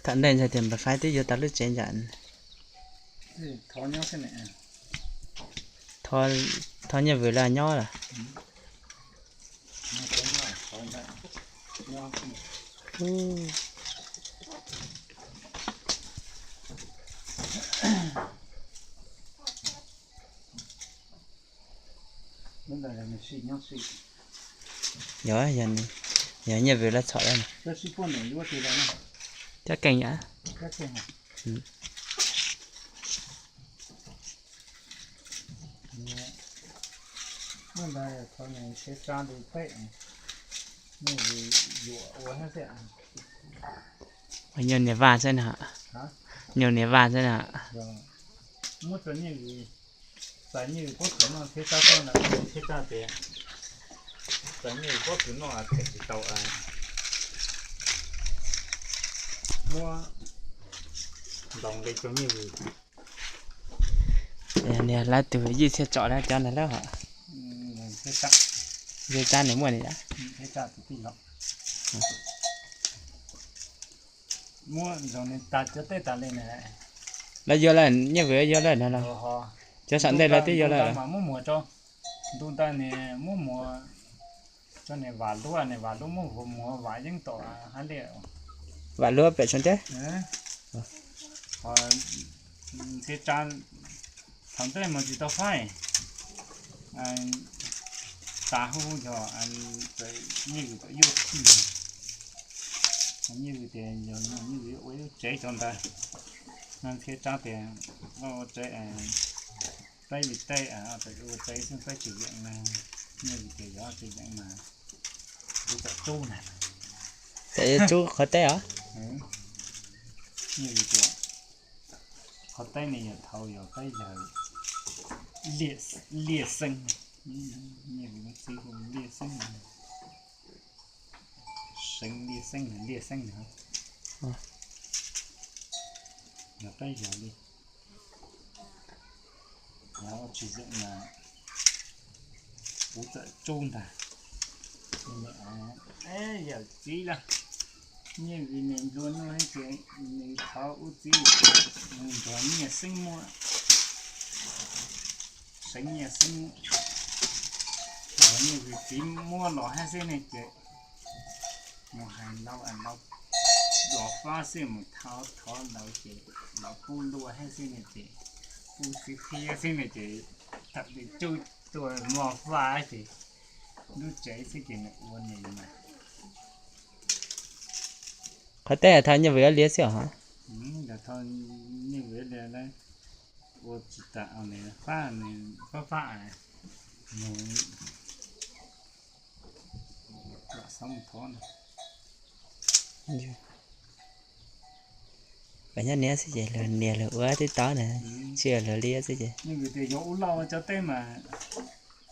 Thaum ntej ntshai tias npam faib twb yuav tau lub tsev ntsam. Thov Nyiaj Vwm los nyob lawm. Yog, yog Nyiaj Vwm los txhom lawm. Cov keej yom. Nyuag niam vaj xwb na. Nyuag niam vaj xwb na. Txawm Nyiaj Vwm pob kws noj thiab txab txob ntawd thiab txaj tias, txawm Nyiaj Vwm pob kws noj them tsis tau, muab ntaus nqi rau Nyiaj Vwm. Niag lawv tus ywj thiaj tsom lawv cov ntawd lawm hos. Thiab txab nws muaj ni thiab txaj tus tij laug. Muab zoo li tas cov teb tas li na. Lawv yuav lawm, Nyiaj Vwm yuav lawm no los? Cov saum ntej lawv twb yuav lawm. Mas muab muag rau, ntu ntawd nws muab muag rau nws Vam Luab, nws Vam Luab muab muag Vam Yeeb tom hab liaj. Vam Luab pem Tshoob Teb. Ho Ntshiab Tsab thaum ntej mus tsis tau faib, tas hub yog Nyiaj Vwm tau yuj tij, Nyiaj Vwm tias yog Nyiaj Vwm ua ib lub tsev rau ntawd, Ntshiab Tsab tias ua tsev peb li tej, ua tsev xwb peb tsis yeem na, Nyiaj Vwm tias yog tsis yeem mas kuv txawm rub na. Txawm yuav rub qhov teb os? Nyiaj Vwm tias qhov teb ne yog thaum yog peb yawg Liaj Xeeb, Nyiaj Vwm txiv hu Liaj Xeeb, Seev Liaj Xeeb, Liaj Xeeb na, yog peb yawg li. Tsis yeem mas kuv txawm rub ntag. Yawm txiv lawm, Nyiaj Vwm nws nplua nuj ces nws thov ub txiv, nws nrog Nyiaj Xeeb muab, Seev Nyiaj Xeeb, Nyiaj Vwm txiv muab los hab xwb ne ces mus hais Lauj, Lauj los fab xwb mus thov, thov Lauj ces Lauj pub luaj hab xwb ne ces, pub txiv qhiab xwb ne ces, thaum twg cub tuaj moj faj ces lub tsev xwb ces nws ua nws mas. Qhov teb thov Nyiaj Vwm liab xwb os. Thov Nyiaj Vwm liab, ua tsis tas nws fab, nws fab fab, nws lam xav mus thov na. Kom nyob niam xwb ces luag niam luag ua twb tau na, tsis luag liab xwb ces. Yog ua Lauj cov teb mas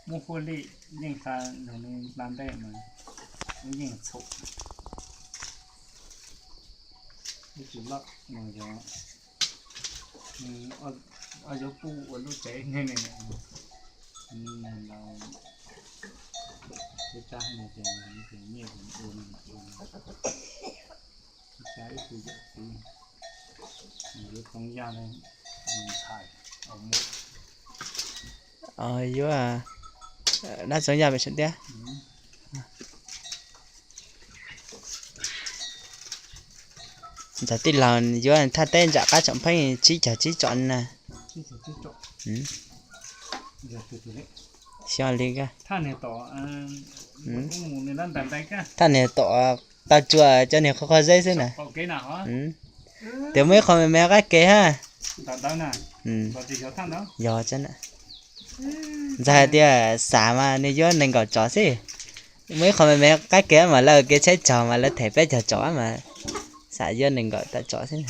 muaj huaj lij, yeej hla, hla ntej mas ub yeej txhaum, ub tsis loj, yog, yuav pub ua lub tsev ne, Lauj, Nyiaj Vwm ua, Nyiaj Vwm ua, Nyiaj Vwm ua, Nyiaj Vwm ua, yuav dab Txoov Yaj pem Tshoob Tiab. Ntxawm tij laug yuav thaj teb ntsam qab tsoom pheej tsib caug tsib tsom na. Xyov li koj. Thaj niag tom tau tsua cov niag qhov qhov zeb xwb na. Tes muaj ib qho me me qab kev hab. Yog, ntxawg hais tias xav mas nws yuav nees nkaum tsom xwb. Muaj ib qho me me qab kev mas lawv kev tshaib tsaug mas lawv them peb caug tsom mas xav yuav nees nkaum tawm tsom xwb.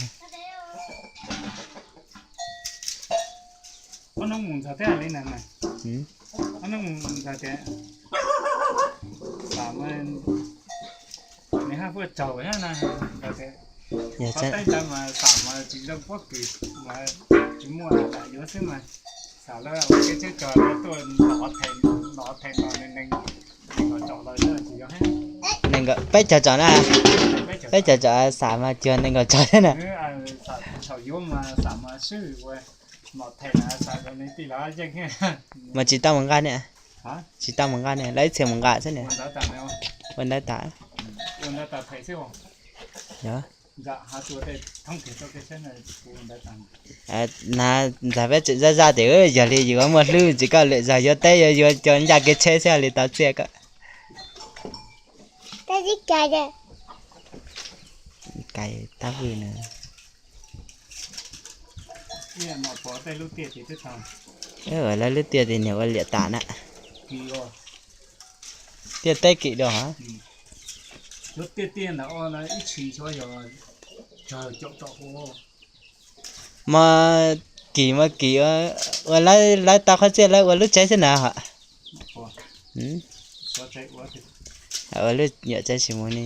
Ob hnub mus ntxog thiab li na, ob hnub mus ntxog tias xam mas nws haj fuaj tsaug thiab na, tias qhov teb ntawd mas xam mas tsis zoo pob kws mas tsis muaj lam yuav xwb mas xam lawv ua kev tshaib tsaug lawv tuaj los them los them los nees nkaum tsom los tsis yog. Nees nkaum peb caug tsom na. Peb cov tseem xav mas cuag nees nkaum tsawg thiab na. Mas tsis tau mus nqa ne, tsis tau mus nqa ne, lawv ib txhia mus nqa xwb ne. Ua ntawv tas. Yog. Na, ntxag peb tseem zaj zaj tias yog li yuav muaj hlwb tsis koj lwm zog yuav teb yuav yuav cov ncaj kev tsheb xwb li tau txiaj koj. Kais tab vwj na. Lawv lub tiaj tias niam ua liam tas na. Tiaj teb kim dua. Mos kim mos kim ua lawv tau qhov txiaj lawv ua lub tsev xwb na hos. Ua lub nyuam tsev tsis mus ne.